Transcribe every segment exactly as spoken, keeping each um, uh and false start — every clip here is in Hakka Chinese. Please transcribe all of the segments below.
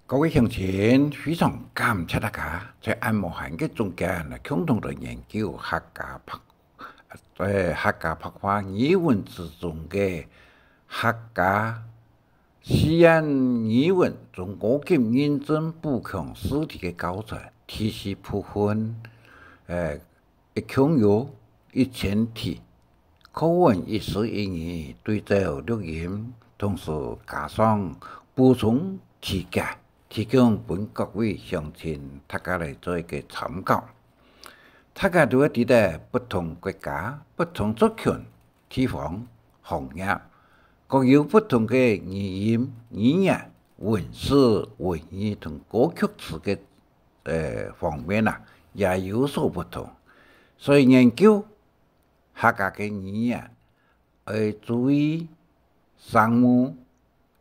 各位鄉親，非常感謝大家在恁無閒个中間來共同來研究客家白，呃，客家白話語文之中个客家四縣語文中高級認證補強試題个教材第四部分，呃， 一共有一千題，課文一字一語對照錄音，同時加上補充題解，提供分各位鄉親大家來做一個參考。大家都會知得不同國家、不同族群、地方、行業，各有不同个語音、語言、文字、文意同歌曲詞个，呃，方面啊，也有所不同。所以研究客家个語言，愛注意聲母、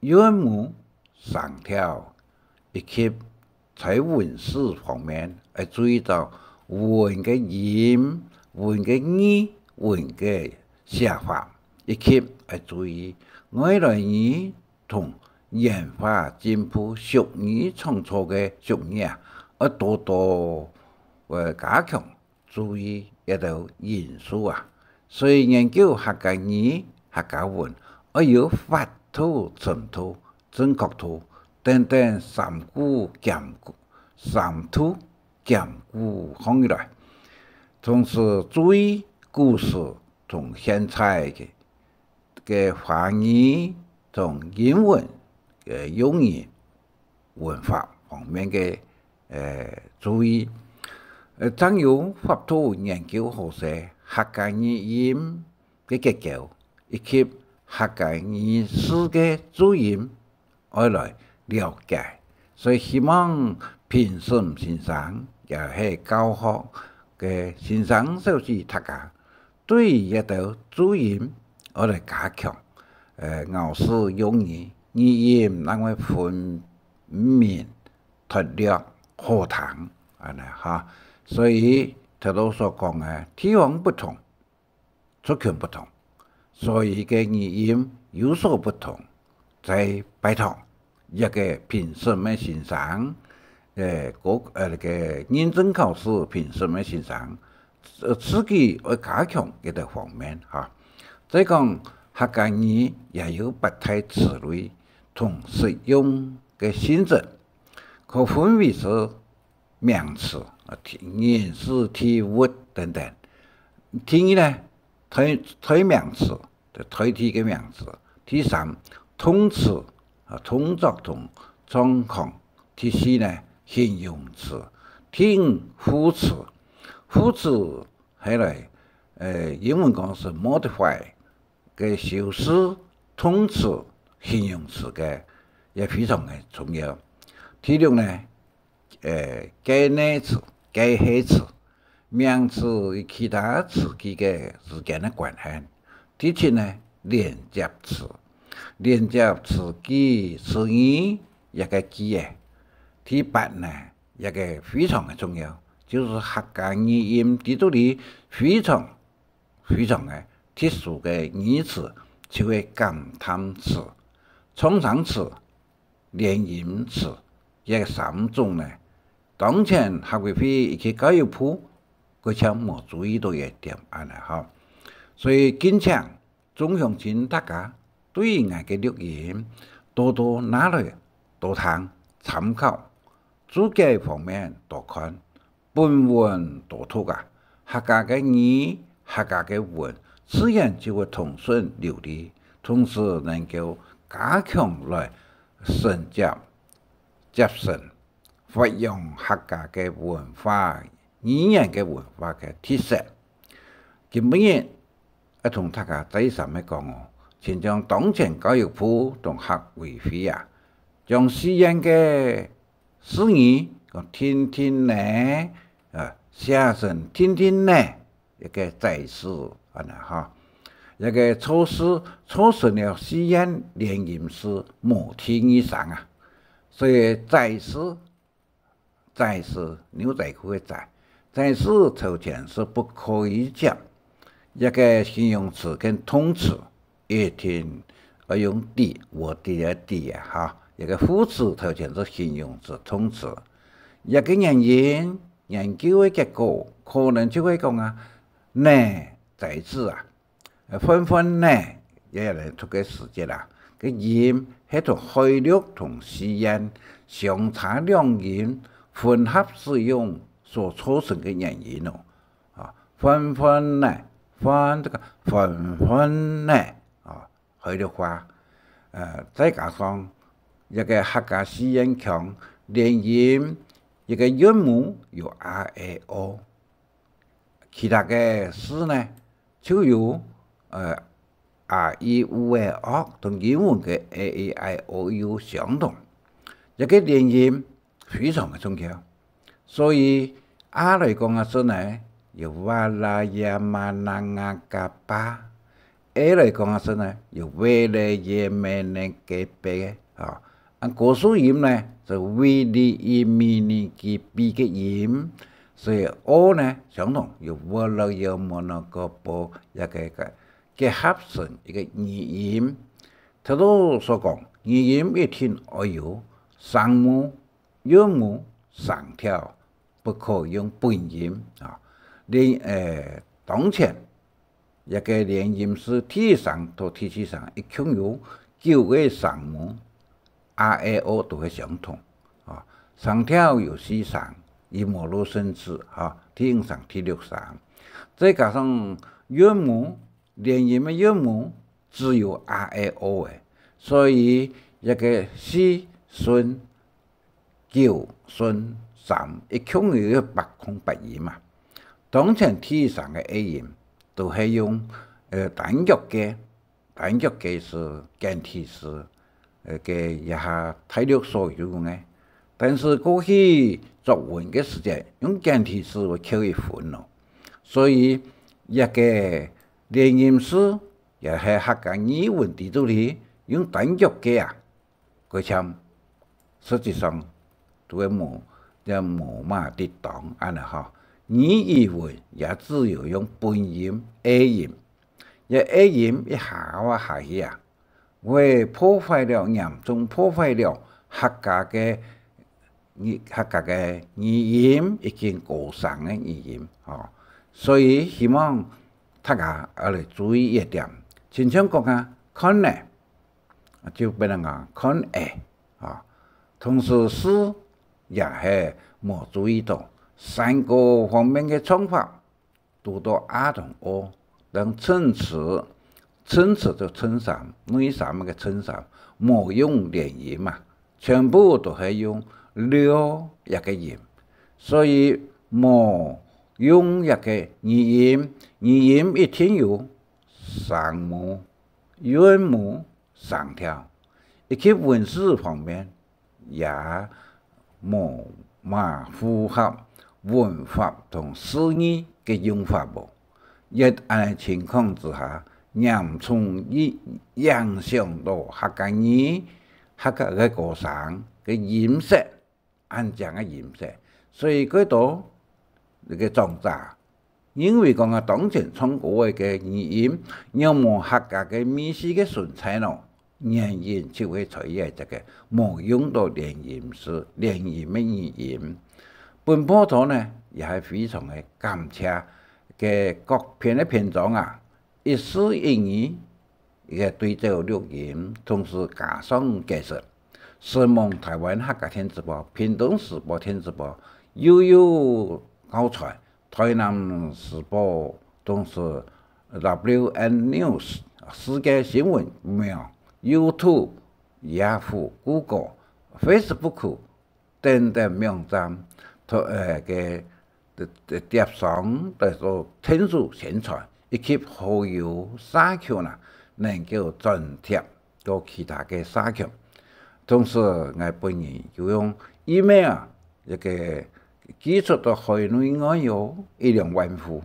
韻母、聲調，以及在文字方面，愛注意到文个音、文个義、文个寫法，以及愛注意外來語同演化進步俗語創造个俗語啊，愛多多，呃，加強 注意這兜因素啊。所以研究客家語、客家文，愛有法度、程度、正確度等等三顧兼顧、三度兼顧項起來。同時注意古時同現在个 个華語同英文个用語文法方面个，呃，注意。呃，正有法度研究好勢客家語音个結構，以及客家語字个注音，愛來了解。所以希望評審先生也係教學个先生小姐大家 對於這兜注音，愛來加強，呃，咬字用語，語音正會分明、脫略、好聽，恁呢哈。所以頭頭所講个地方不同，族群不同，所以个語音有所不同。 再拜託這個評審个先生，呃，个，呃，該個認證考試評審个先生，呃，自己愛加強這個方面哈。再講客家語也有八大詞彙同實用个性質，可分為係 名詞，啊，人、事、地、物等等。第二呢，代、代名詞，就代替个名詞。第三，動詞，啊，動作同狀況。第四呢，形容詞。第五，副詞。副詞係來，呃，英文講係modify，个修飾動詞、形容詞个，也非常个重要。第六呢， 呃，介內詞、介係詞，名詞與其他詞句个之間个關係。第七呢，連接詞，連接詞句、詞義這個句仔。第八呢，這個非常个重要，就係客家語音在肚裡非常、非常个特殊个語詞，就係感嘆詞、創聲詞、 連音詞，這三種呢，當前客委會以及教育部佢正無注意到這點恁呢吼。所以敬請眾鄉親大家對𠊎个錄音多多拿來多聽參考，註解方面多看， 本文多讀啊，客家个語、客家个文，自然就會通順流利，同時能夠加強來承接、接承、發揚客家个文化、語言个文化个特色。今晡日愛同大家再三个講哦，親像當前教育部同客委會啊，將四縣个 四縣講定定呢，啊，寫成定定呢，一個載字恁呢哈。這個措施造成了四縣連音字無第二聲啊。所以載字，載字，牛仔褲个載，載字頭前係不可以接這個形容詞跟動詞，一定愛用的，我的个的啊哈。這个副詞頭前係形容詞、動詞。這个原因，研究个結果，可能就會講啊，呢，在此啊，呃，紛紛呢，也來讀个時節啊，个音係同海陸同四縣相差兩音混合使用所造成个原因哦。啊，紛紛呢，紛，這个紛紛呢，啊，海陸話，呃，再加上一个客家四縣腔連音，一个韻母有a、e、o，其他个字呢，就有，呃，a、i、u、e、o同英文个a、e、i、o、u相同。這个連音非常个重要。所以，a來講个時呢，有哇啦呀嘛啦啊嘎巴；e來講个時呢，有喂咧耶咩呢给贝，啊。啊，果树音呢，係wi、li、i、mi、ni、ki、pi个音。所以，o呢，相同，有喔、了、有、么、呢、个、啵，這个，个，結合成一个語音。頭先所講，語音一定愛有聲母、韻母、聲調，不可用本音啊。連，呃，當前，這个連音字第一聲到第四聲，一共有九个聲母，a、e、o都係相同啊。聲調有四聲，以母乳生子啊，第五聲、第六聲，再加上韻母，連音个韻母只有a、e、o个，所以這个四順、九順、三，一共有八空八音嘛。當前第一聲个e音，都係用，呃，單腳个，單腳个係簡體字，呃，个這下大陸所有用个。但是過去作文个時節，用簡體字會扣一分咯。所以，這个連音字 也係客家語文裡肚裡用單腳个啊，該簽實際上都係無，也無麼个得當恁呢吼。語文也只有用本音、e音，這e音一下啊下去啊，會破壞了，嚴重破壞了客家个語，客家个語音，已經高聲个語音吼。所以希望大家愛來注意一點。親像講啊，看呢，就變成啊，看欸啊。同時字也係無注意到，三個方面个唱法，堵到a同o，等襯詞，襯詞就襯衫，內衫个襯衫，無用連音嘛，全部都係用了這个音。所以無用這个語音，語音一定有聲母、韻母、聲調，以及文字方面也無麼符合文法同字義个用法無。一恁樣情況之下，嚴重影，影響到客家語、客家个歌聲个音色，恁靚个音色。所以，過多這个長者 認為講啊，當前唱歌个語音，若無客家个味緒个存在咯，原因就係在於這个無用到連音字，連音个語音。本報導呢，也係非常个感謝个各篇个篇章啊，一字一語，一个對照錄音，同時加上解釋。承蒙台灣客家電子報、屏東時報電子報，又有教材， 台南時報，同時W N News、世界新聞網、YouTube、Yahoo、Google、Facebook等等網站，同，呃，个，个，个貼上來做天主宣傳，以及好友社群啊，能夠轉貼到其他个社群。同時，𠊎本人又用email啊， 一个寄出到海內外有一兩萬戶，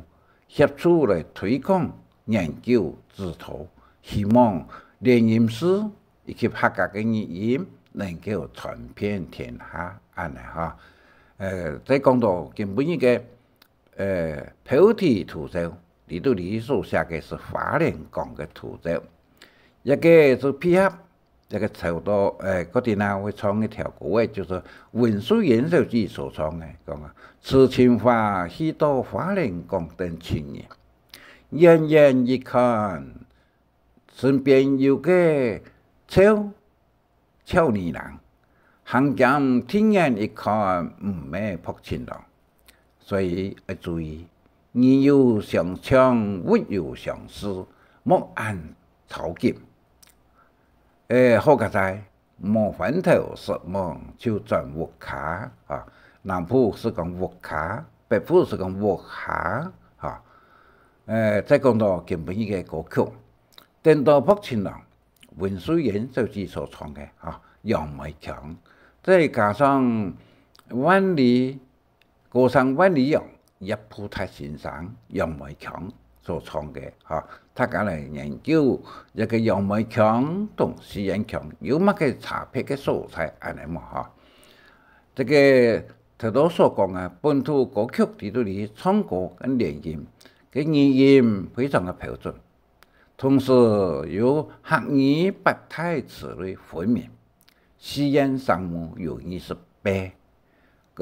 協助來推廣、研究、指導，希望連音字以及客家个語音能夠傳遍天下，恁呢哈。呃，再講到今晡日个，呃，標題圖像，裡肚裡所寫个係花蓮港个圖像，一个就配合這个抽到，誒，該陣啊會唱一條歌誒，就係溫秀英小姐所唱个，講啊：「痴情花，去到花蓮講等情人，遠遠一看，身邊有个笑，笑你人，行兼定眼一看，毋係薄情郎。」所以愛注意，人有相像，物有相似，莫恁著急。誒，好佳哉， 無飯頭食，無就轉屋下，哈。南部係講屋下，北部係講屋下，哈。誒，再講到今晡日个歌曲，等到薄情郎，溫秀英小姐所唱个，哈，楊梅腔，再加上萬里 歌星萬里揚、葉步大先生楊梅腔所唱个，哈，大家來研究這个楊梅腔同四縣腔有麼个差別个所在，恁呢無，哈。這个頭頭所講个本土歌曲裡肚裡唱歌跟連音，个語音非常个標準，同時有客語八大詞彙分明，四縣聲母有二十八，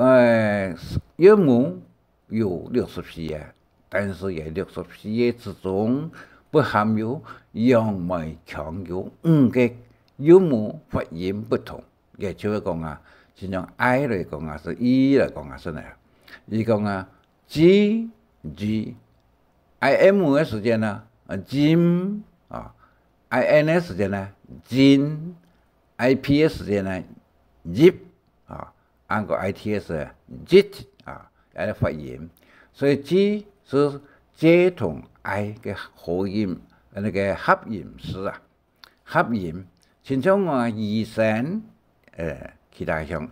呃，韻母有六十四个，但是這六十四个之中，不含有楊梅腔有五个韻母發音不同。也就係講啊，親像I來講啊，係E來講啊，係呢。佢講啊，G、G，I M个時間呢，啊，Jim，啊，I N个時間呢，Jin，I P个時間呢，Jip，啊， 還過I T S，Jit啊，恁呢發音。所以G係J同I个合音，那個合音詞啊，合音。親像啊，醫生，呃，其他像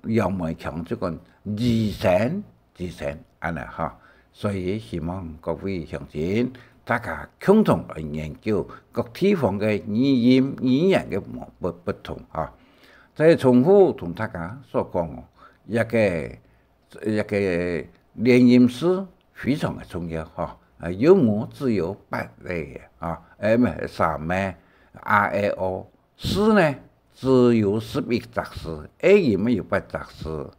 楊梅腔就講醫生，醫生，恁呢哈。所以希望各位鄉親，大家共同來研究各地方个語音、語言个不，不同哈。 再重複同大家所講哦，這個，這個連音字非常个重要哈。啊，韻母只有八個啊，誒，毋係，三個，A、E、O。字呢，只有十一隻字，A音乜有八隻字，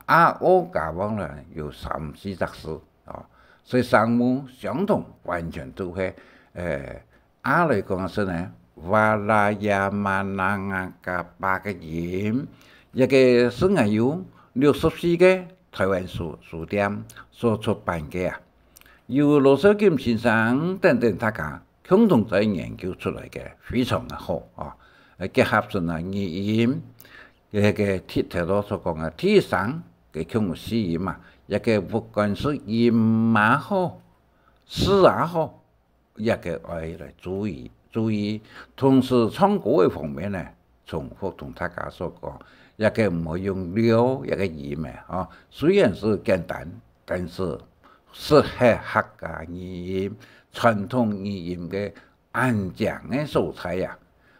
啊，O加上呢，有三四隻字啊。所以聲母相同，完全都係，誒， 啊來講係呢，哇啦呀嘛啦啊嘎巴个音，這個係𠊎有六十四個台灣書，書店所出版个啊，由羅少金先生等等大家共同再研究出來个，非常个好啊。呃，結合成啊語音，這個第，頭頭所講个第一聲个共有四音嘛，這個不管係音也好，字也好， 這個愛來注意，注意。同時唱歌个方面呢，重複同大家所講，這個毋好用六這個音个，吼。雖然係簡單，但係適合客家語音、傳統語音个恁靚个所在啊。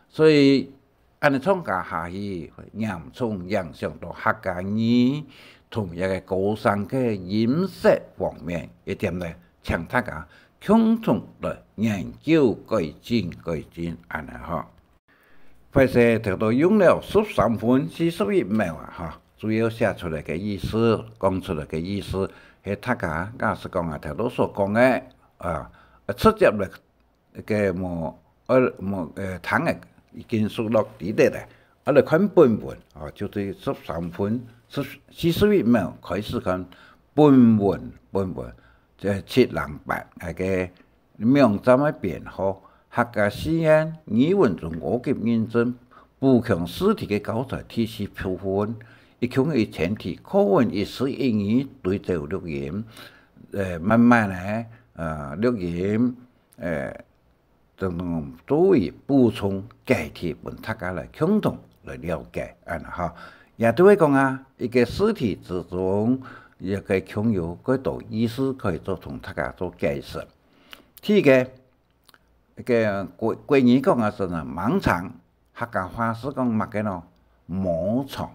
所以 恁呢唱歌下去，會嚴重影響到客家語同這個歌聲个音色方面。這點呢，請大家共同來研究改進改進，恁呢吼。壞勢，頭到用了十三分四十一秒啊，吼，主要寫出來个意思，講出來个意思，係大家假使講啊，頭到所講个啊，直接來 該無，呃，無，呃，聽个已經熟絡知得咧。啊，來看本文，哦，就對十三分，十，四十一秒開始看本文，本文，這七零八，該個網站个編號，客家四縣語文中高級認證，補強試題个教材第四部分，一共一千題，課文一字一語對照錄音，呃，慢慢个，呃，錄音，呃， 等等作為補充解題分大家來共同來了解，恁呢吼。也就係講啊，一個試題之中，一個共有幾多意思可以做同大家做解釋。第一個，一個國，國語講个係呢，盲腸，客家話係講麼个呢？盲腸，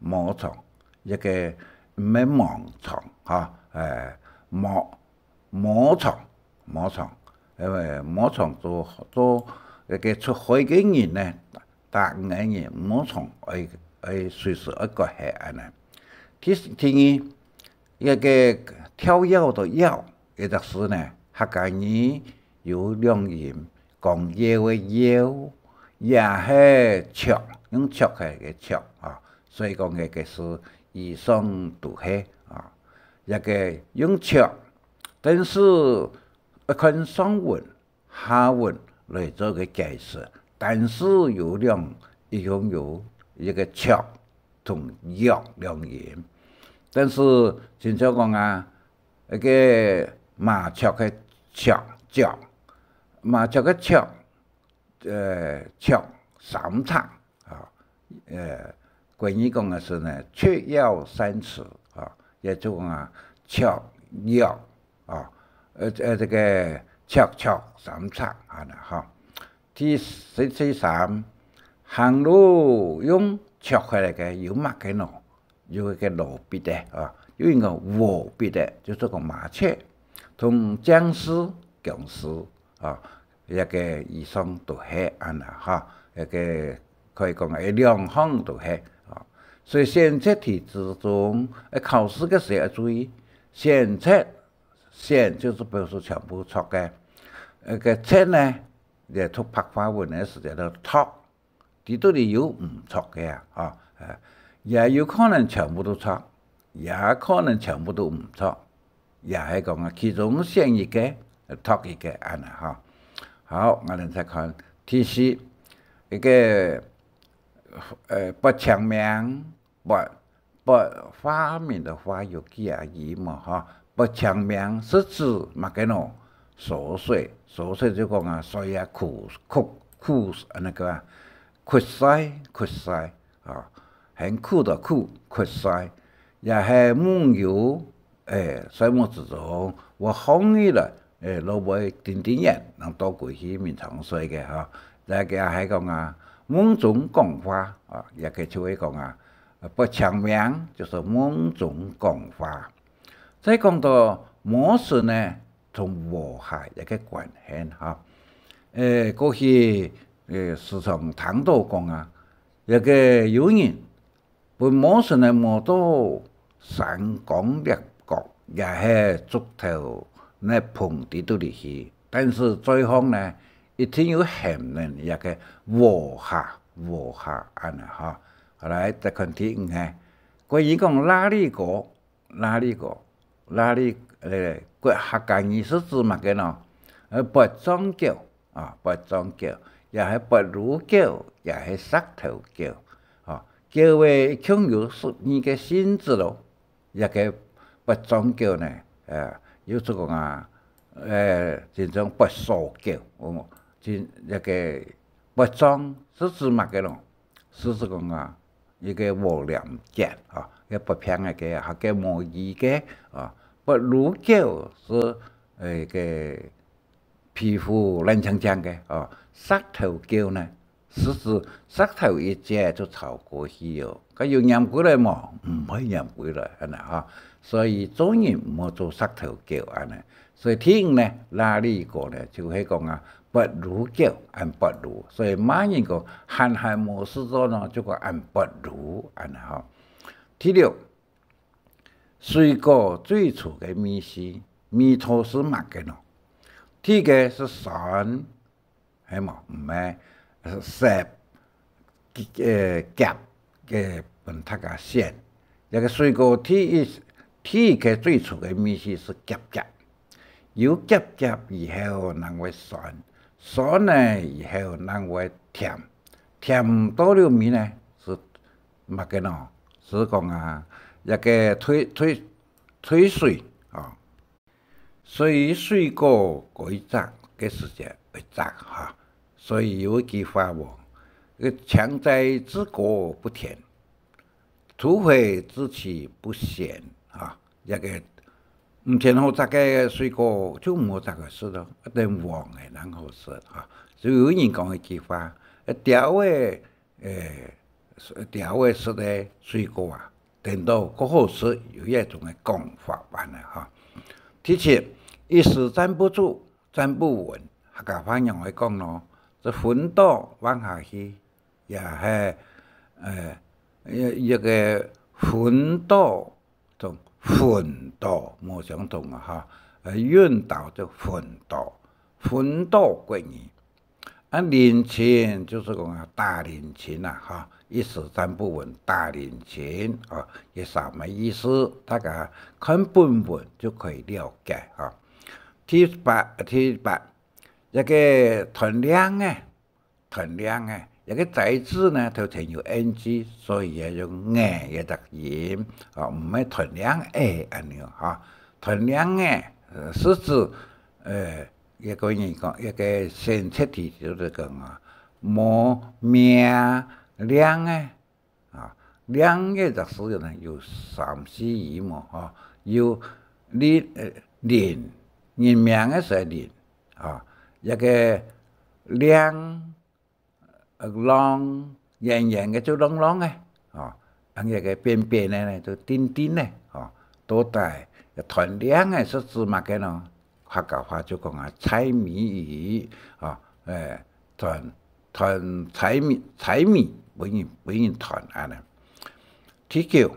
盲腸，一個毋係盲腸，吼，誒，盲， 盲腸，盲腸，因為盲腸做，做該個出血个人呢，打魚个人毋好衝，愛，愛隨時愛割忒恁呢。第，第二，這个跳躍个躍，這隻字呢，客家語有兩音，講搖个搖，也係擛，用擛个个擛啊，所以講這个字以上都係啊，這个用擛，但是愛看上文 下文來做个解釋，但是有兩，一共有一个擛同躍兩音。但是親像講啊，該个麻雀个雀，雀，麻雀个雀，呃，雀三尺啊，呃，國語講个係呢，雀躍三尺啊，也就講啊，雀躍 哦，呃，呃，這个擛，擛三尺恁呢哈。第十，第三，行路用擛起來个有麼个呢？有一个羅筆个啊，有一个禾筆个，就係講麻雀，同將士、講師啊，這个以上都係恁呢哈，這个可以講，這兩項都係啊。所以選擇題之中，呃，考試个時候要注意，選擇 選就係表示全部著个。呃，該擇呢，也讀白話文个時節就擇，佢肚裡有毋著个啊，啊，呃，也有可能全部都著，也可能全部都毋著，也係講啊，其中選一个，呃，擇一个恁呢哈。好，𠊎等再看第四，一个，呃，不清明， 不，不，花名个花有幾啊音嘛，哈。不清明係指麼个呢？潲水，潲水就講啊，水啊苦，苦，苦，啊，該个啊，苦水，苦水，啊，很苦个苦，苦水，也係夢遊， 欸，睡目之中，會䟘起來，欸，就會定定眼，正倒歸去眠床睡个哈。再个還講啊，夢中講話啊，也个就會講啊，不清明，就係夢中講話。再講到無神呢，同和諧一个關係哈。欸，過去，欸，時常聽到講啊，這个有人 分無神个摸到山崗裂角，也係竹頭泥墯在肚裡去。但是最後呢，一定有喊人這个和諧，和諧恁呢哈。好來，再看第五个，關於講拉力哥，拉力哥，拉力，呃，客家語係指麼个呢？呃，八丈高， 啊，八丈高，也係八如高，也係石頭高。啊，高个一共有十二个性質咯。這个八丈高呢，呃，又係講啊，呃，親像八所高，哦，親，這个八丈係指麼个咯？係指講啊， 一个和連結，吼，一个八平个个，吼，个無疑个，吼，八如狗係，呃，个皮膚爛淨淨个，吼，石頭狗呢，係指石頭一節就超過去哦。該有黏歸來無？毋會黏歸來，恁呢，吼。所以做人毋好做石頭狗，恁呢。 所以第五呢，拉力哥呢，就係講啊，八如狗，恁八如。所以罵人講，閒閒無事做呢，就講恁八如，恁呢吼。第六，水果最初个味緒，味道係麼个呢？第一个係酸， 係無？毋係，係澀，呃，澀个分大家選。這个水果第一，第一个最初个味緒係澀澀，有澀澀以後正會酸，酸呢以後正會甜，甜到了尾呢，係麼个呢？係講啊，這个退，退，退水，啊。 所以水果該摘个時節愛摘哈。所以有一句話哦，該強摘之果不甜，徒毀之期不鮮，哈。這个毋甜好摘个水果就毋好摘來食咯，一定黃个正好食哈。就有人講一句話，呃，鳥仔 欸，鳥仔食个水果啊，顛倒較好食，有這種个講法恁呢哈。第七，一時站不住，站不穩，客家話仰會講呢？係昏倒橫下去，也係，呃，一，一個昏倒，同昏倒無相同啊，哈。呃，暈倒就昏倒，昏倒國語。啊，臨親就係講啊，打臨親啊，哈，一時站不穩打臨親啊，也係麼个意思，大家看本文就可以了解哈。第八，第八，一個斷令仔，斷令仔，一個仔字呢，頭前有N G，所以愛用仔个讀音，啊，毋係斷令仔恁樣哈。斷令仔，呃，係指，呃，一個人講，一個選擇題就係講啊，無命令仔，啊，令个意思呢，有三四義嘛，吼，有令，呃，令，人名个時候令，啊，一個令，呃，浪，圓圓个就浪浪个，啊，恁樣个扁扁个呢，就定定个，啊，到底斷令个係指麼个呢？客家話就講啊，猜謎語，啊，誒，斷，斷猜謎，猜謎，分人，分人斷恁呢。第九，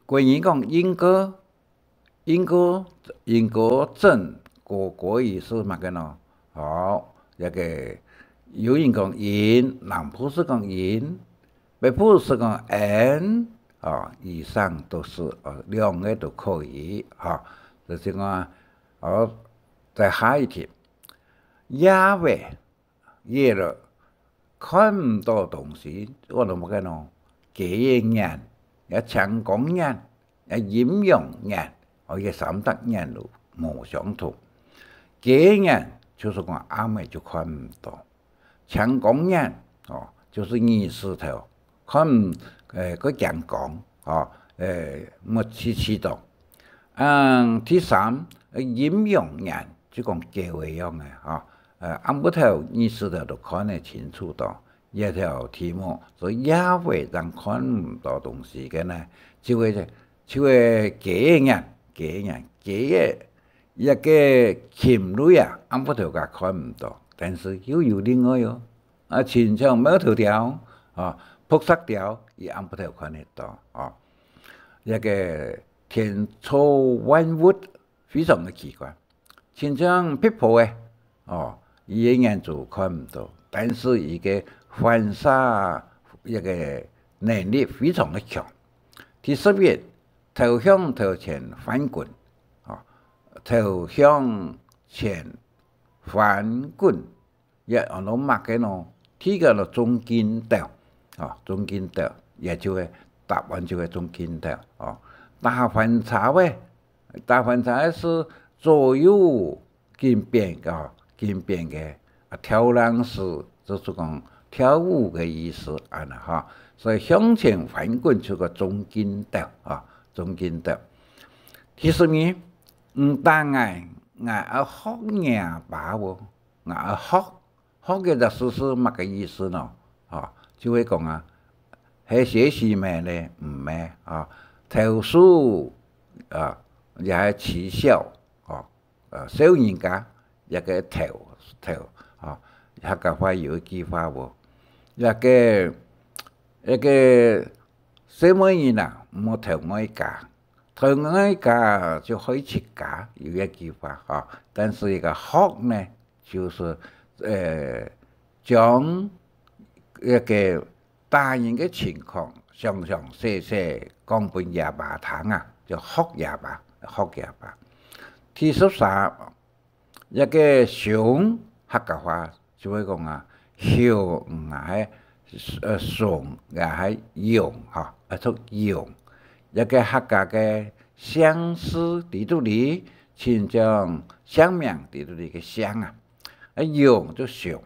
國語講鸚哥，鸚哥，鸚哥鎮，國，國語係麼个呢？好，這個有人講鸚，南部係講鸚，北部係講鸚，哦，以上都係，哦，兩個都可以，哈。就係講，哦，再下一題，夜仔， 夜了，看毋到東西，𠊎等麼个呢？雞仔眼，也青光眼，也陰陽眼，哦，這三隻眼都無相同。雞仔眼就係講暗晡就看毋到，青光眼，哦，就係日時頭， 看，呃，較驚光，吼，呃，目赤赤到。嗯，第三，呃，陰陽眼，就講狗仔樣个，吼，呃，暗晡頭日時頭都看得清楚到，這條題目，所以夜仔正看毋到東西个呢，就係，就係雞仔眼，雞仔眼，雞仔 一個禽類啊，暗晡頭佢看毋到，但是又有另外哦，啊，親像貓頭鳥，啊，白石鳥，佢暗晡頭看得到，啊。這個天造萬物非常个奇怪，親像壁虎仔，哦，佢个眼珠看毋到，但是佢个反射一個能力非常个強。第十一，頭向頭前翻滾， 吼，頭向前翻滾，也安到麼个呢？第一個呢，中筋斗，吼，中筋斗，也就係答案就係中筋斗，吼。打翻車仔，打翻車仔係左右緊繃个，吼，緊繃个，啊，跳浪式，就係講跳舞个意思，恁呢，吼。所以向前翻滾就个中筋斗，吼，中筋斗。第十二， 毋打𠊎，𠊎愛學若爸哦。𠊎愛學，學个意思係麼个意思呢？吼，就係講啊，係學習咩呢？毋係啊，投訴啊，也係恥笑，吼，呃，笑人家，這個投，投，吼，客家話有一句話無？這個，這個細妹人啊，毋好投外家， 投外家就害自家，有一句話吼。但是這個學呢，就係，呃，將這個打人个情況詳詳細細講分若爸聽啊，就學若爸，學若爸。第十三， 這個雄，客家話就會講啊，雄啊，係，呃，雄也係勇，吼，啊，讀勇。這個客家个姓氏在肚裡，親像姓名在肚裡个姓啊，啊，勇就雄。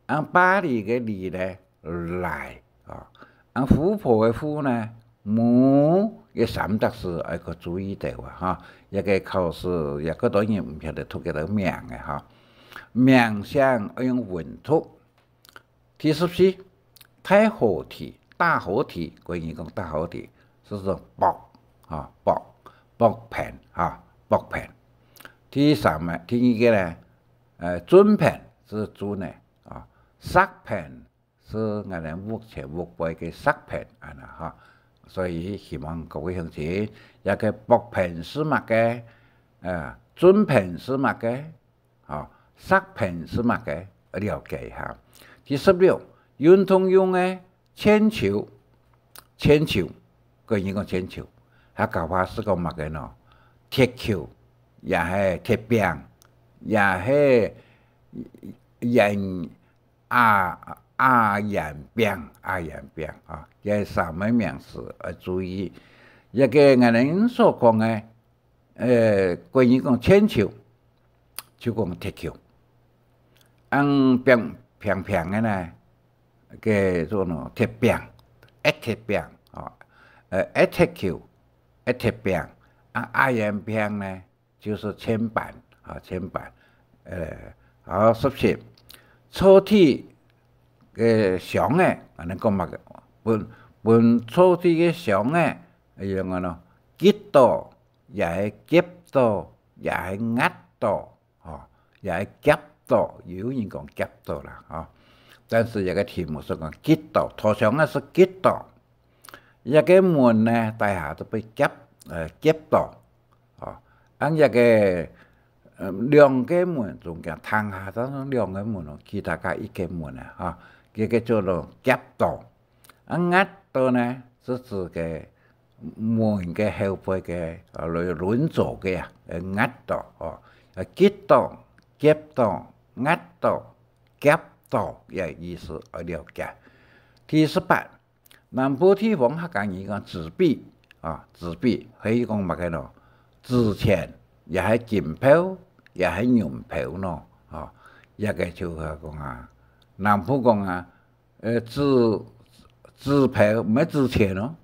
啊，峇里个里呢，岌，啊，啊，湖泊个湖呢，母，這三隻字愛較注意兜啊，哈。這個考試也較多人毋曉得讀這個名个哈。名姓愛用文讀。第十四，大河堤，大河堤，國語講大河堤，係指駁，哈，駁，駁棚，哈，駁棚。第三个，第二個呢，呃，圳棚，係圳个，啊，石棚，係𠊎等屋前屋背个石盆恁呢哈。所以希望各位鄉親，這个薄盆係麼个？呃，尊盆係麼个？ 吼，石盆係麼个？了解一下。第十六，運動用个鉛球，鉛球，國語講鉛球，客家話係講麼个呢？鐵球，也係鐵餅，也係圓，啊，啊圓餅，啊圓餅啊，這三个名詞愛注意。這个𠊎等所講个 呃，國語講鉛球，就講鐵球。恁平，平平个呢，叫做呢，鐵餅，圓鐵餅，哦，呃，圓鐵球，圓鐵餅。啊，啊圓餅呢，就係鉛板，啊，鉛板。呃，好，十七，抽屜个箱仔，恁呢講麼个？分，分抽屜个箱仔，用个呢，擊到， 也係夾到，也係壓到，吼，也係夾到，有人講夾到啦，吼。但是這个題目係講擊到，頭上个係擊到。這个門呢，底下都被夾，呃，夾到，吼。恁這个，呃，兩个門中間，窗下當中兩个門哦，其他个一个門啊，吼，這个叫做夾到。 啊，壓到呢，係指个門个後背个，啊，輪，輪座个啊，呃，壓到，哦，啊，擊到、夾到、壓到、夾到，這意思愛了解。第十八，南部地方客家人講紙筆，啊，紙筆，可以講麼个咯？紙錢，也係金票，也係銀票咯，啊，這个就係講啊，南部講啊， 呃，紙，紙票，毋係紙錢哦。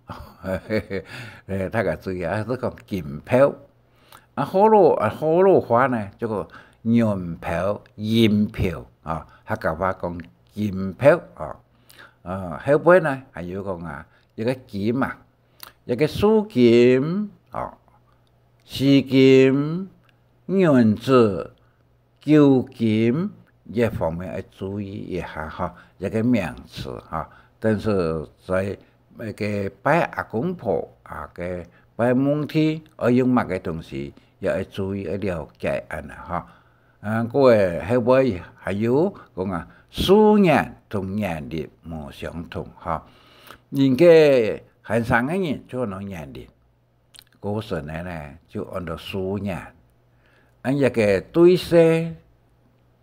呃，大家注意啊，係講金票。啊，學老，啊，學老話呢，就講銀票、銀票啊，客家話講金票啊。啊，後背呢，還有講啊，一个金啊，一个素金啊，絲金、銀紙、 九金這方面愛注意一下哈，這个名詞哈。但是在該个拜阿公婆啊，个拜墓地，愛用麼个東西，也愛注意，愛了解恁呢哈。啊，各位，後背還有講啊，壽年同年曆無相同哈。人个還生个人就講年曆， 過身个呢，就安到壽年。恁這个對世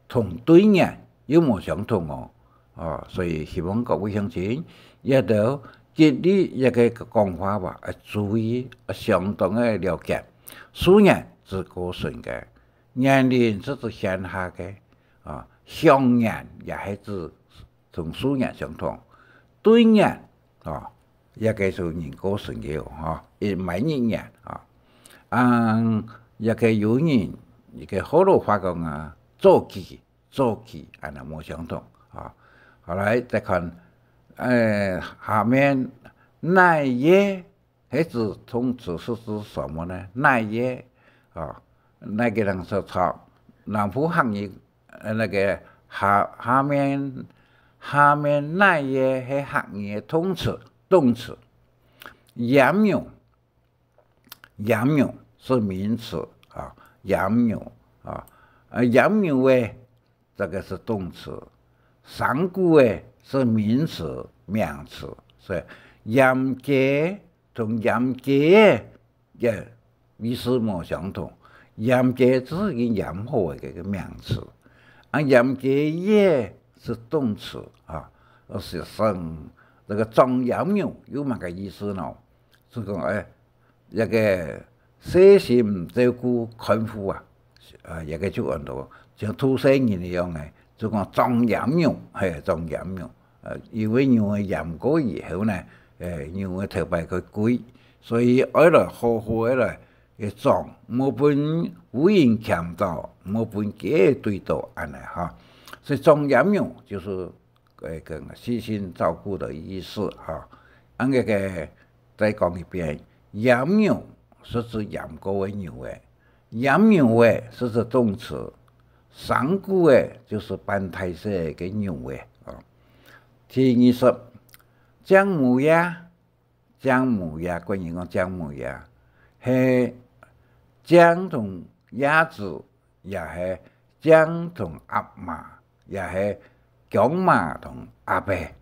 同對年又無相同哦。哦，所以希望各位鄉親，這兜吉利這个講話話，愛注意，愛相當个了解。壽年指過身个，年齡係指現下个，啊，享年也係指 同壽年相同。對年，哦，這个係人過身个哦，吼，一，每一年，啊。嗯，這个有人，這个學老話講啊，早期，早期，恁呢無相同，啊。好，來，再看，呃，下面，哪月 係指動詞係指什麼呢？哪月，哦，哪个人說錯？南部客語，呃，那个下，下面，下面哪个係客語个動詞，動詞。炎牛，炎牛係名詞啊，炎牛啊，呃，炎牛个 這个係動詞。生痀个係名詞、名詞，所以閹雞同閹雞个意思無相同。閹雞只係已經閹好个一个名詞，啊，閹雞仔係動詞啊，係生這个掌閹牛有麼个意思呢？就講，哎， 這个細心照顧看護啊，啊，這个就安到像渡細人一樣个，就講掌閹牛，嘿，掌閹牛。呃，因為牛仔閹過以後呢，呃，牛仔頭擺較貴，所以愛來好好个來，个掌，莫分烏蠅鉗到，莫分雞仔追到，恁呢哈。所以掌閹牛就係 个，个細心照顧个意思哈。恁个个，再講一遍，閹牛係指閹過个牛仔，閹牛仔係指動詞，生痀个就係半大細个牛仔啊。第二十，靚模樣，靚模樣，國語講靚模樣，係靚同樣子，也係靚同鴨嫲，也係強嫲同鴨仔。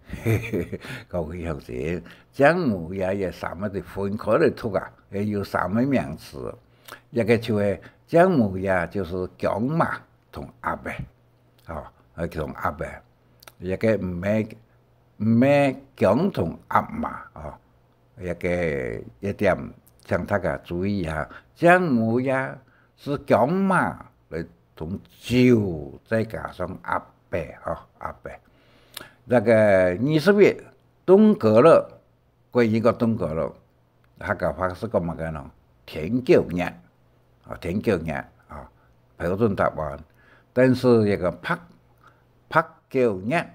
各位鄉親，靚模樣也三個字分開來讀啊，係有三個名詞。一個就係靚模樣，就係強嫲同鴨仔。 吼，呃，同鴨仔，一個毋係，毋係強同鴨嫲，吼，一個一點，請大家注意一下，靚模樣係強嫲來同酒，再加上鴨仔，吼，鴨仔。該个二十一，登高了， 國語講登高了，客家話係講麼个呢？天狗熱，啊，天狗熱，啊，標準答案。但是這個白，白狗熱，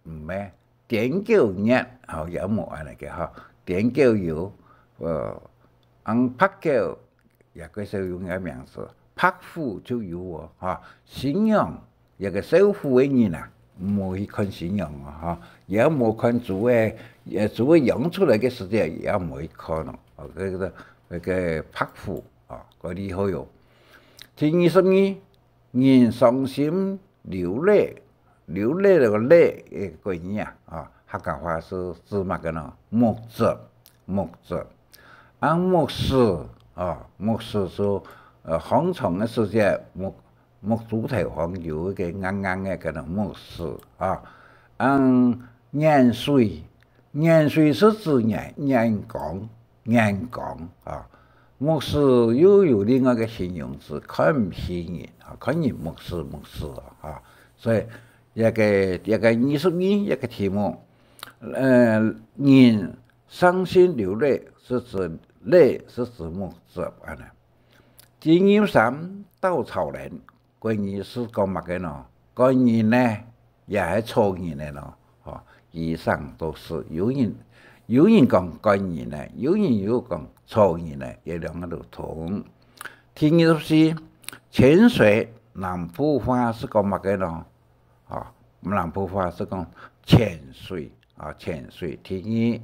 毋係，癲狗熱，吼，也無恁樣个吼。癲狗有，呃，恁白狗 也較少用个名詞，白虎就有哦，哈。新娘，一個少婦个人啊，毋好去看新娘哦，哈，也毋好看豬个，呃，豬个羊出來个時節，也毋好去看哦。哦，這個，這個白虎，哦，較厲害哦。第二十二，人傷心 流淚，流淚个淚，誒，國語啊，啊，客家話係指麼个呢？目汁，目汁。啊，目屎，哦，目屎係，呃，䟘床个時節，目，目珠頭項有一個硬硬个，該種目屎，啊。啊，眼水，眼水係指眼，眼光，眼光，啊。目屎又有另外个形容詞，看毋起人，啊，看人目屎，目屎哦，啊。 所以，這個，這個二十二，這個題目，呃，人傷心流淚，係指淚，係指目汁，恁樣。第二十三，稻草人，國語係講麼个呢？趕人呢，也係吵人呢咯，吼，以上都是。有人，有人講趕人呢，有人又講吵人呢，這兩個都通。 第二十四，泉水，南部話係講麼个呢？哦，南部話係講泉水，啊，泉水。第二，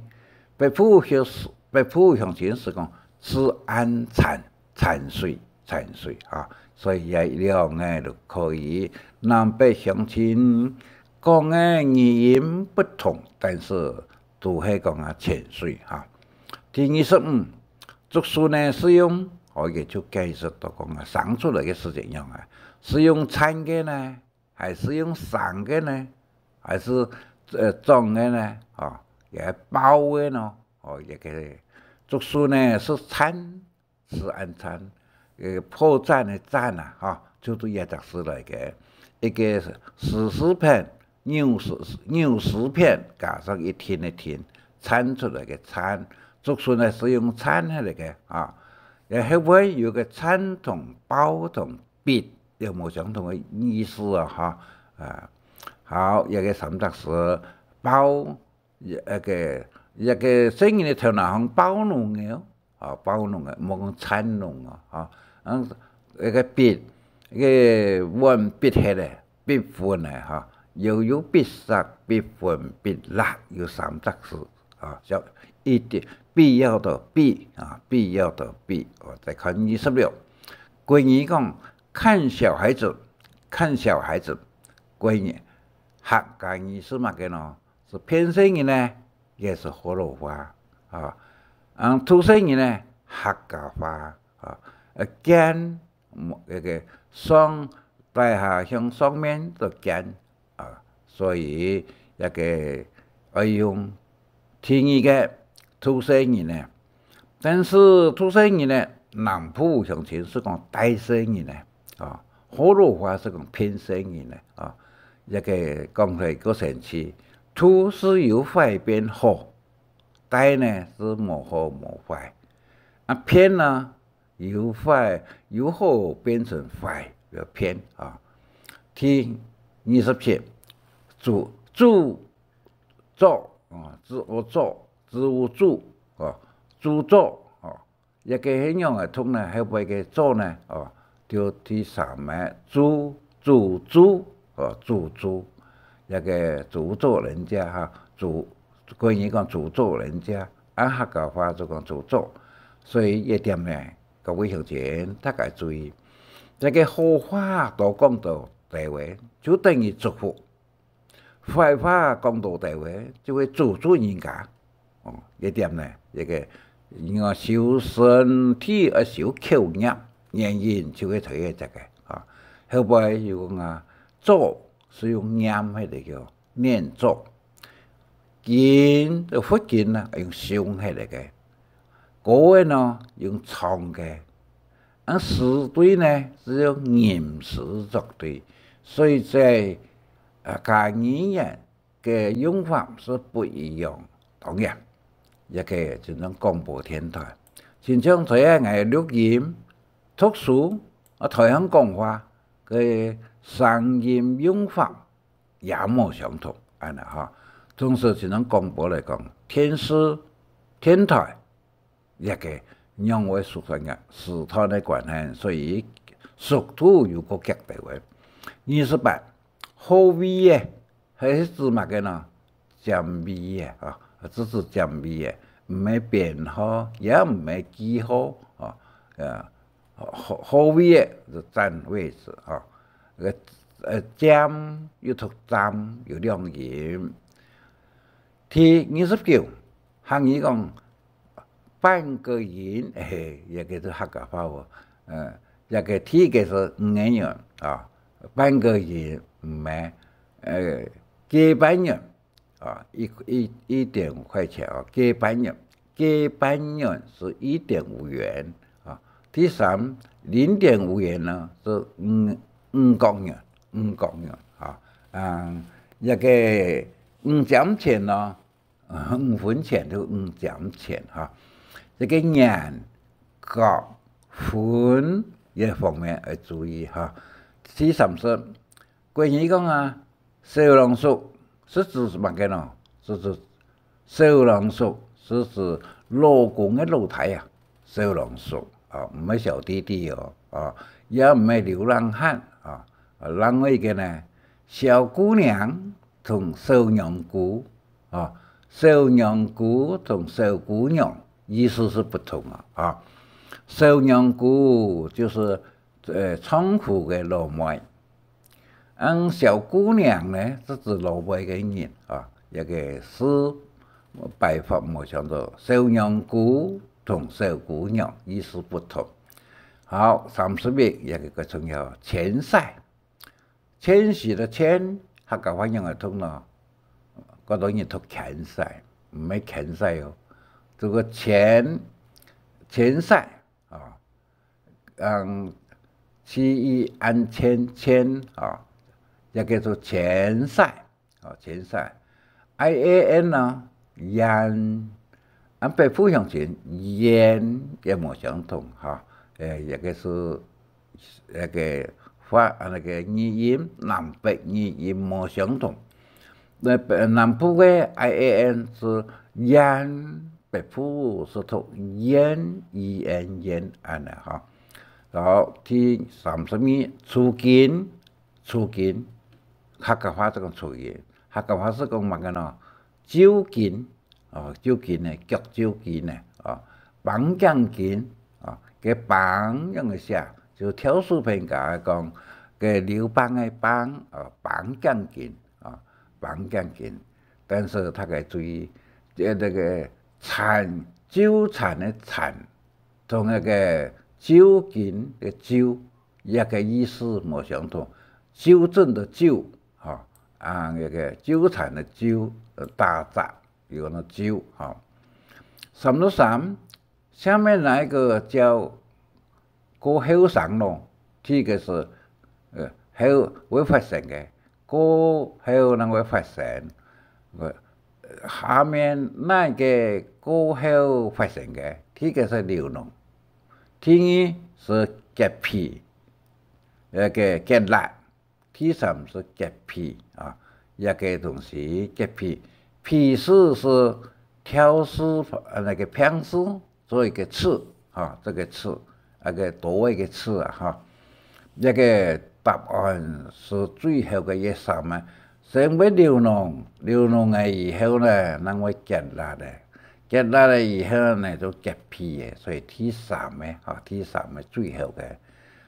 北部鄉，北部鄉親係講自按泉，泉水，泉水，啊，所以這兩個都可以。南北鄉親講个語音不同，但是都係講啊泉水，哈。第二十五，竹筍呢係用，哦，也就解釋到講啊，生出來个時節樣啊，係用生个呢，還係用生个呢，還係，呃，長个呢？哦，也係包个呢？哦，這個竹筍呢係生，係恁生，呃，破綻个綻啊，哈，就對這隻字來个。一個絲絲片， 牛屎，牛屎片，加上一定个定，綻出來个綻，竹筍呢係用綻下來个啊。也後尾有个綻同包同必，有無相同个意思啊？哈，啊，好，這個三隻字，包，一個，一個細人个頭那項包弄个哦， 啊，包弄个，莫講綻弄哦，哈。嗯，該個必，該個碗必忒个，必分个，哈。又有必殺、必分、必辣，有三隻字，啊，像一點，必要的必，啊，必要的必。哦，再看二十六，國語講，看小孩子，看小孩子，國語，客家語係麼个呢？ 係騙細人呢，也係學老話，啊。嗯，渡細人呢，客家話，啊。呃，見，嗯，該個上，大家向上面都見，啊。所以，這個愛用第二個渡細人呢， 但是渡細人呢，南部鄉親係講帶細人呢，啊，學老話係講騙細人呢，啊，這個講起來較生趣，渡係由壞變好，帶呢係無好無壞，啊，騙呢，由壞，由好變成壞，叫騙啊。第二十七，主，主 作，啊，主，作，主，主，啊，主作，啊，這個係仰仔讀呢？後背个作呢？哦，就第三個，主，主，主，哦，主，主，這個主作人家哈，祖，國語講祖祖人家，啊，客家話就講祖祖。所以這點呢，各位鄉親大家注意，這个好話多講到地位，就等於祝福；壞話講到地位，就會詛咒人家。哦，這點呢，這个人啊，修身體愛修口業，原因就係在於這个啊。後背又講啊，祖係用唸起來个，念祖。巾，就佛巾啊，用唱起來个。歌仔呢，用唱个。啊，詩對呢，係用吟詩作對。所以在，呃，客語言个用法係不一樣。當然，這个就像廣播電台，親像在𠊎錄音、讀書、啊，台上講話，个聲音用法也無相同，恁呢哈。總是就像廣播來講，電視、電台，這个仰會縮短个，時段个關係，所以速度有個極大个。二十八，好位仔，係指麼个呢？占位仔啊，就指占位仔，毋係編號，也毋係記號啊，呃，好，好位仔就占位置啊。个，呃，占又讀占，有兩音。第二十九，客語講半個銀，嘿，這个係客家話哦。呃，這个第一个係五个銀啊，半個銀，毋係，呃，个半銀啊，一，一，一點五塊錢啊，个半銀，个半銀係一點五元啊。第三，零點五元呢，係五，五角銀，五角銀啊。啊，這个五角錢呢，五分錢就五角錢哈。這个銀、角、分這方面愛注意哈。第三十，國語講啊，小郎叔係指麼个呢？係指小郎叔係指老公个老弟啊，小郎叔啊，毋係小弟弟哦，啊，也毋係流浪漢啊。啊，另外一个呢，小姑娘同小娘姑，啊，小娘姑同小姑娘意思係不同啊，啊。小娘姑就係，呃，丈夫个老妹。嗯，小姑娘呢，係指老輩个人啊，這个係擺法無相同。小娘姑同小姑娘意思不同。好，三十一，這个較重要，遷徙。遷徙个遷，客家話仰會讀呢？較多人讀遷徙，毋係遷徙哦。這个遷，遷徙啊，嗯，C E N遷，遷啊，也叫做遷徙。 哦，遷徙。I A N呢，燕，啊，北部鄉親燕也無相同哈。誒，這个係，這个發，啊，那个語音，南北語音無相同。那北，南部个I A N係燕，北部係讀燕，E N燕，恁呢哈。然後第三十二，厝近，厝近，客家話就講厝近， 客家話係講麼个呢？就近，哦，就近呢，腳就近呢，哦，挷頸巾，哦，个挷仰仔寫，就跳書篇該講，个溜挷个挷，哦，挷頸巾，哦，挷頸巾。但是大家注意，這，這个纏，糾纏个纏， 同該个就近个就，這个意思無相同。糾正个糾，吼，啊，該个糾纏个糾，呃，打雜，有个糾，吼。三十三，下面哪一個較過後生咯？第一個係，呃，後會發生个， 過後正會發生。呃，下面哪一個過後發生个？第一個係流膿，第二係結皮，該个結痌，第三係結皮啊，這个東西結皮，皮字係挑字，呃，該个病字， 做一个字，哈，這个字，那个多一个字啊，哈。這个答案係最後个一項啊，先會流膿，流膿了以後呢，正會結瘌个，結瘌了以後呢，就結皮个，所以第三个，吼，第三个最後个，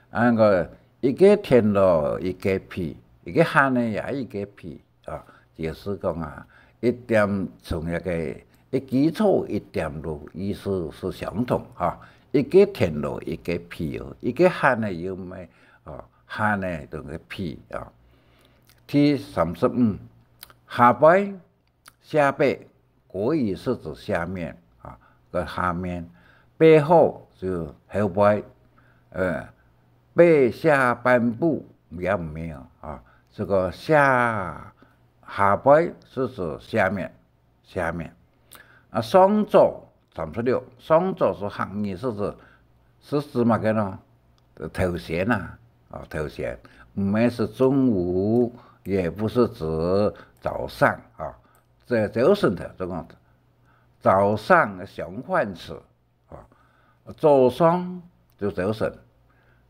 啊，該个一个田螺一个皮，一个蜆仔也一个皮，啊，就是講啊，一點從該个，一枝草一點露，意思是相同，吼，一个田螺一个皮哦，一个蜆仔又毋係，哦，蜆仔同个皮，哦。第三十五，下背 下背，國語是指下面，啊，个下面，背後就後背，呃，背下半部也沒有，啊，這个下，下背是指下面，下面。啊，上早，三十六，上早是客語，是指，是指麼个呢？頭先啊，啊，頭先，毋係指中午，也不是指早上，啊。 這朝晨頭，就講早上个相反詞，啊，早上就朝晨，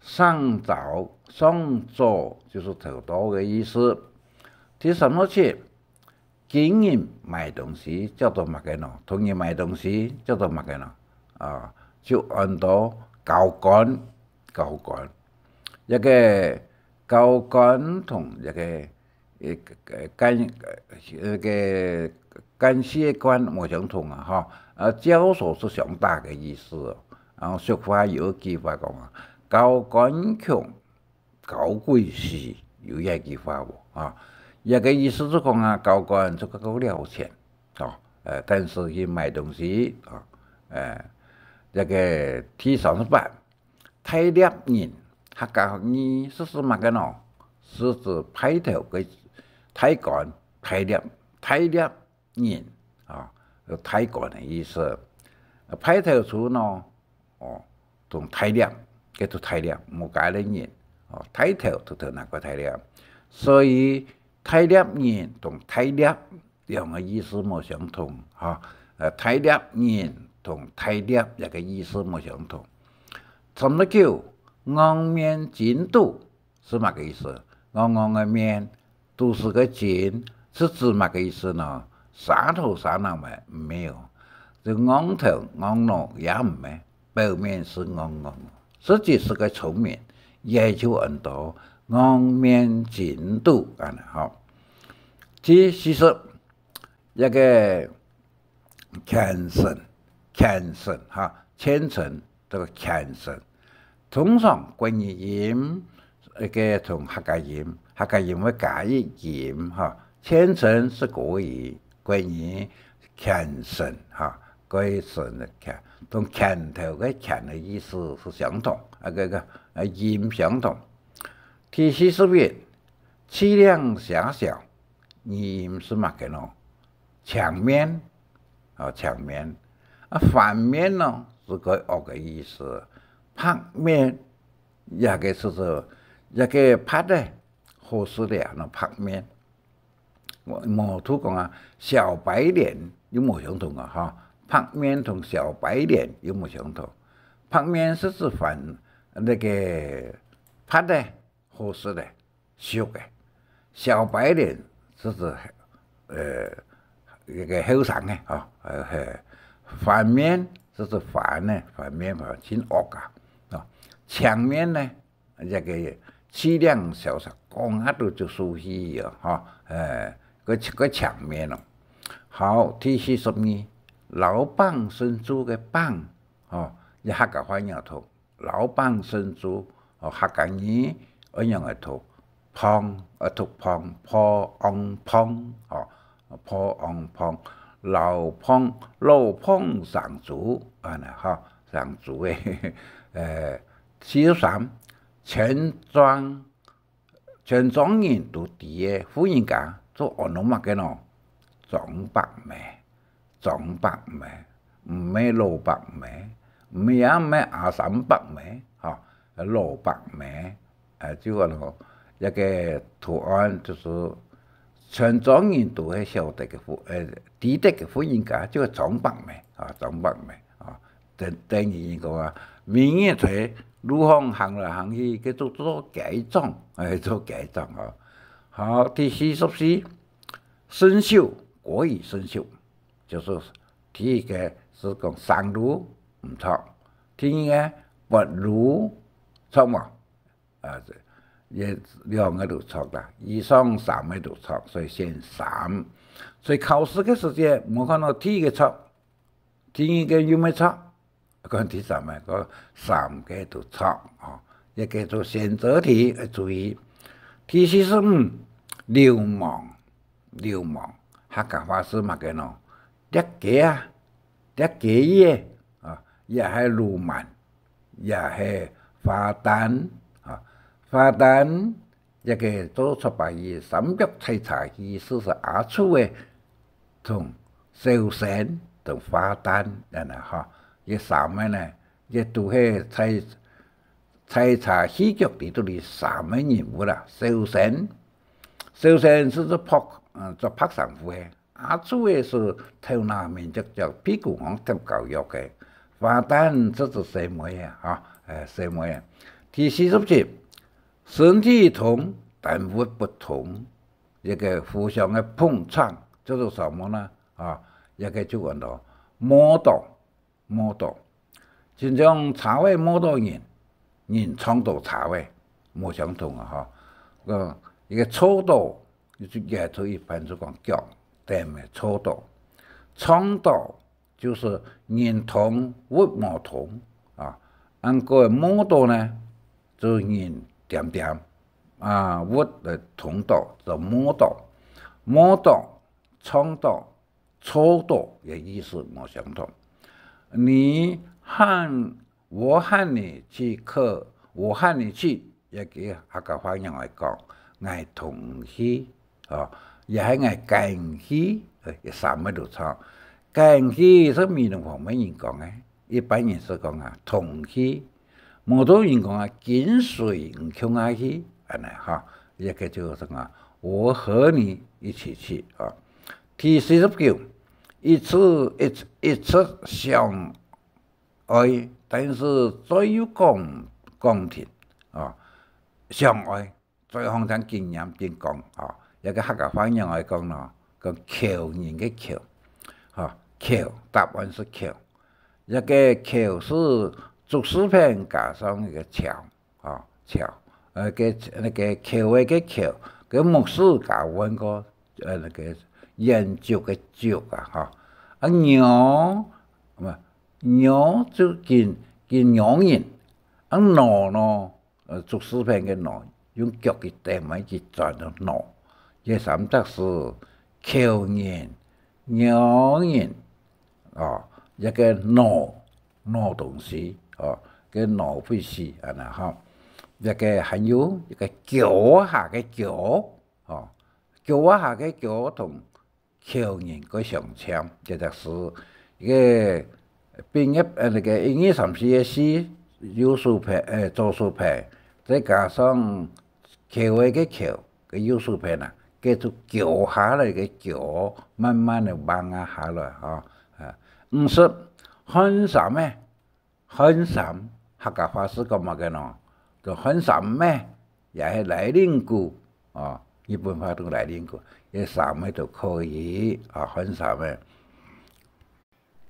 上早，上早就是頭到个意思。第三十七，經人買東西叫做麼个呢？同人買東西叫做麼个呢？啊，就安到交關，交關。這个交關同這个 呃，呃，關，呃，該个關係个關無相同啊，吼。呃，交手是相打个意思哦。然後俗話有一句話講啊，交關窮，交鬼死，有這句話無？啊，這个意思就講啊，交關就較了錢，吼，呃，但是去買東西，啊，呃，這个第三十八， 大粒人，客家語是指麼个呢？是指派頭个大官，大粒，大粒人，啊，有大官个意思。派頭處呢，哦，同大粒，該就大粒，無加个人，哦，大頭就頭那个大粒。所以大粒人同大粒 兩个意思無相同，吼。呃，大粒人同大粒這个意思無相同。三十九，昂面筋肚是麼个意思？昂昂个面，肚屎个筋，是指麼个意思呢？沙頭沙腦咩？毋係哦。就昂頭昂腦也毋係，表面是昂昂，實際是个聰明，也就安到昂面筋肚，恁呢吼。第四十， 這个虔誠，虔誠，哈，虔誠，這个虔誠。通常國語音，這个同客家音，客家音會加一音，哈。虔誠是國語，國語虔誠，哈，國語誠个虔，同拳頭个拳个意思是相同，啊，這个，啊，音相同。第四十一， 四領蛇梟，語音是麼个呢？青面，啊，青面。啊，反面呢，是該惡个意思。白面，這个是指，這个白个，好勢个，啊，白面。無，無就講啊，小白臉又無相同啊，哈。白面同小白臉又無相同。白面是指反，該个白个， 好勢个，熟个。小白臉是指，呃，該个後生个，吼，呃，嘿。反面是指反个，反面，反，盡惡啊，吼。青面呢，這个四領蛇梟，講下都就熟悉哦，吼，呃，該，該青面哦。好，第四十二，摎挷生珠个挷，吼，這客家話也通。 摎挷生珠，哦，客家語愛仰仔讀？挷，愛讀挷，破，昂，挷，哦，破，昂，挷，摎挷，摎挷生珠，恁呢，吼，生珠个。呃，四十三，全莊，全莊人都知个婦人家，做安到麼个呢？莊伯姆。 莊伯姆，毋係老伯姆，毋係，也毋係阿三伯姆，吼，老伯姆，呃，就講吼，這个圖案就是全莊人都會曉得个婦，呃，知得个婦人家，就係莊伯姆，啊，莊伯姆，啊，等，等於講啊，明月在路項行來行去，佢做，做街長，哎，做街長，吼。好，第四十四，生鏽，國語生鏽，就係第一個係講生鏽毋著，第二個發鏽，著無？啊，這兩個都著啦，以上三個都著，所以選三。所以考試个時節，無看到第一個著，第二個又毋著，講第三個，講三個都著，吼，這個做選擇題，愛注意。第四十五，流氓，流氓，客家話係麼个呢？掠雞啊，掠雞仔，啊，也係鱸鰻，也係花旦，啊，花旦 這個做出牌个三腳採茶戲，就係阿秀个同小生同花旦恁呢吼。這三個呢，這都係採，採茶戲劇裡肚裡三個人物啦。小生，小生係做白，嗯，做白衫褲个。 阿秀个係頭那面赤赤，屁股項貼膏藥个，花旦就係細妹仔，吼，欸，細妹仔。第四十集，身體通，但物不通，這個互相个碰撞，就係啥物呢？啊，這個就安到摸到，摸到。親像車仔摸到人，人撞到車仔，無相同啊，吼。呃，一個坐到， 也就一般就講腳，踮个坐到。撞到就係人通物無通啊，恁个摸到呢，就人恬恬啊，物來通到，就摸到。摸到、撞到、坐到个意思無相同。你喊 我喊你去客，我喊你去，這個客家話仰會講？𠊎同你去，哦，也係𠊎跟你去，欸，這三個都著。跟你去係美濃方面人講个，一般人係講啊，同你去。無多人講啊，跟隨你共下去，恁呢哈。這個就係講啊，我和你一起去啊。第四十九，一直，一，一直想 愛，但是嘴又講，講毋停，哦，想愛，嘴項正緊唸緊講，哦，這個客家話仰會講呢？講蹺人个蹺，哦，蹺，答案係蹺。這個蹺係竹字邊加上一個樵， 哦，樵，呃，該，該個蹺仔个蹺，該目字加換過，呃，該個圓竹个竹啊，吼。啊，仰，毋，仰就緊，緊仰人。啊，挪呢，呃，竹字邊个挪，用腳去踮埋去轉个挪。這三隻字，蹺人、仰人， 哦，這個挪，挪東西，哦，該挪廢紙，恁呢吼。這個還有一個橋下个橋，哦，橋下个橋同蹺人个相像，這隻字，一個畢業，呃，該個一二三四个四，右手撇，呃，左手撇，再加上 蹺仔个蹺，个右手片啊，該就蹺下來个蹺，慢慢个橫啊下來，吼。啊，五十，汗衫仔，汗衫，客家話係講麼个呢？就汗衫仔，也係拉鍊褲，哦，日本話都拉鍊褲，這衫仔都可以，啊，汗衫仔。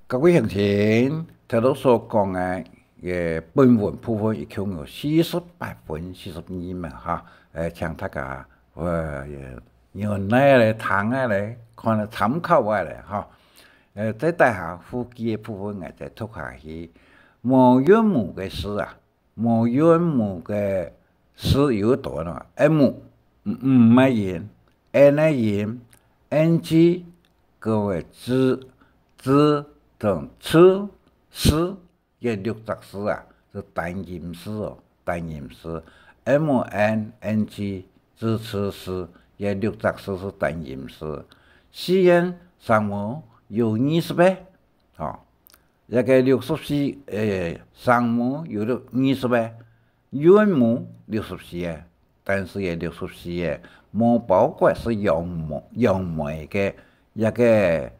各位鄉親，頭先所講个，个本文部分一共有四十八分四十二秒哈，呃，請大家，呃，忍耐咧，聽下咧，看下參考下咧哈。呃，在底下附句个部分，𠊎再讀下去。無韻母个字啊， 無韻母个字有多呢？M，毋，毋个音，N个音，NG，各位，字，字同字，字，這六隻字啊，係單音字哦，單音字。MNNG，字，字，字，這六隻字係單音字。四縣聲母有二十个，吼。 這個六十四，欸，聲母有六，二十个，韻母六十四个，但是這六十四个無包括係陽梅，陽梅个這個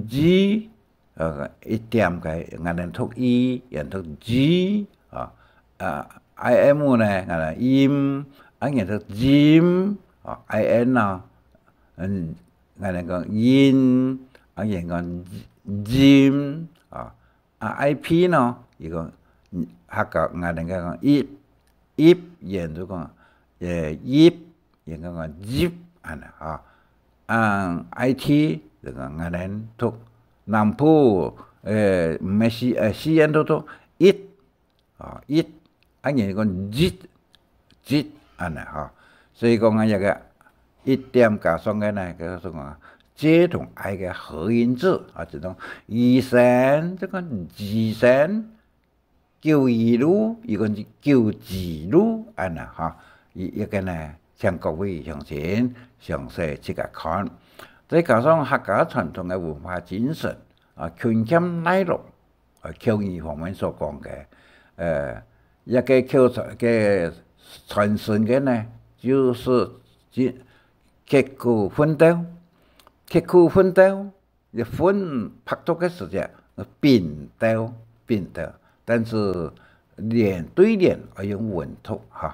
G，呃，一點个，𠊎等讀E，也讀G，啊，啊，IM呢，𠊎等音，啊，也讀音，啊，IN啊，嗯， ，𠊎等講音，啊，人講音，啊，啊，I P呢，佢講，客家𠊎等講入，入，人就講，呃，入，人講講入，恁呢，吼。啊，I T，就講𠊎等讀，南部，呃，毋係四，呃，四縣都讀一， 啊，一，啊，人講一，一，恁呢，吼。所以講啊，這个一點加上个呢，叫做講啊，J同I个合音字，啊，就講醫生，就講醫生，九一路，佢講是九一路，恁呢，吼。佢這个呢，請各位鄉親詳細自家看。再加上客家傳統个文化精神，啊，勤儉耐勞， 呃，口語方面所講个，呃，這个口傳，个傳承个呢，就係刻苦奮鬥，刻苦奮鬥，一份白讀个時節，拚鬥，拚鬥，但是連，對聯愛用文讀，吼，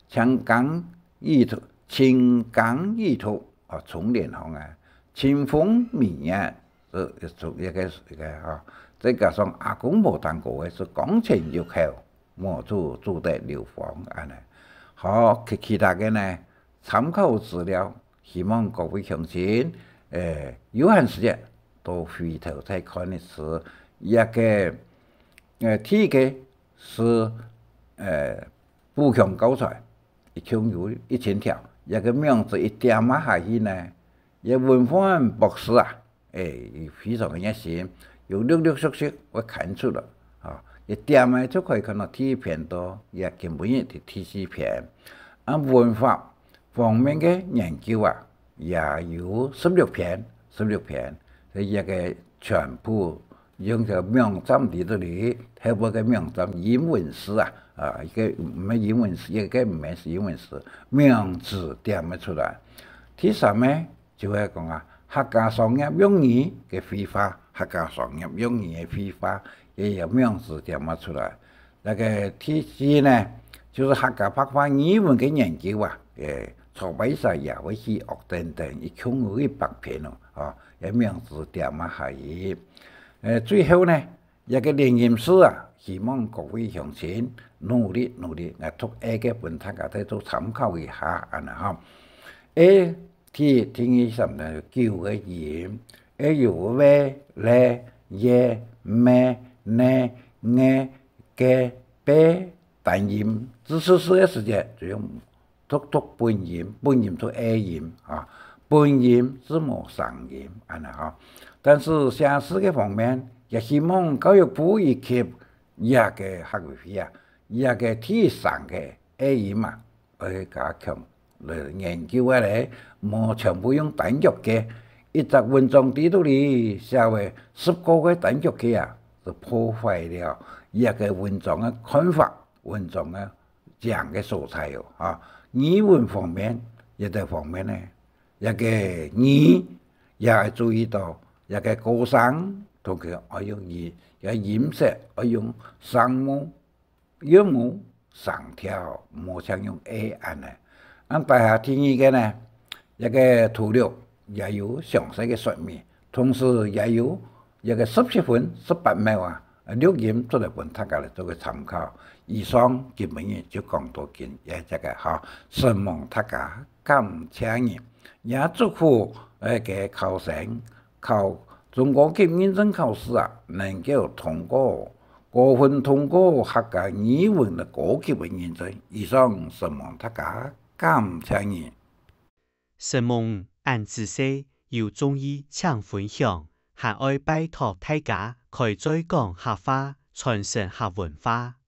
清耕耒讀，清耕耒讀， 哦，從蓮塘啊，清風明月，呃，從這个，這个，吼，再加上阿公無單過个係光前有口，無煮，煮得流芳，恁呢。好，其，其他个呢，參考資料，希望各位鄉親，呃，有閒時節，多回頭再看一次。這个，呃，第一个係，呃， 補強教材，一共有一千條，這个名字一點啊下去呢，這文煥博士啊，誒，佢非常个熱心，有陸陸續續會刊出來，吼，一點啊就可以看到第一篇到，這今晡日第，第四篇。啊，文法方面个研究啊，也有十六篇，十六篇，所以這个全部 用个網站裡肚裡，後尾个網站英文字啊，啊，一个毋係英文字，一个毋係英文字，名字點个出來。第三个就係講啊，客家商業用語个會話，客家商業用語个會話，也有名字點个出來。 該个第四呢，就係客家白話語文个研究啊，誒，草白蛇也會起屋等等，一共有一百篇哦，吼，這名字點啊下去。誒，最後呢，這个連音字啊，希望各位鄉親努力努力，𠊎讀A个分大家再做參考一下，恁呢吼。A，第，第二聲呢，九个音，A有V、L、Y、M、N、Ng、 个、P單音，字，字，字个時節就用讀，讀本音，本音讀A音啊，本音字母聲音，恁呢吼。但是寫字个方面，也希望教育部以及這个客委會啊，這个第一聲个A音啊， 愛加強來研究个咧，莫全部用單腳个。一隻文章裡肚裡寫个十個个單腳个啊，就破壞了這个文章个看法，文章个靚个所在哦，啊。語文方面，這个方面呢，這个語也愛注意到，這个高聲同佢愛用語，這音色愛用聲母 韻母聲調，無像用A恁呢。恁底下第二个呢，這个圖錄也有詳細个說明，同時也有這个十七分十八秒啊，錄音做得分大家來做个參考。以上今晡日就講到今，也這个哈，承蒙大家，感謝你，也祝福呃个考生 考中高級認證考試啊，能夠通過，高分通過客家語文个高級个認證。以上，承蒙大家，感謝你。承蒙恁仔細，有中意請分享，還愛拜託大家開嘴講客話，傳承客文化。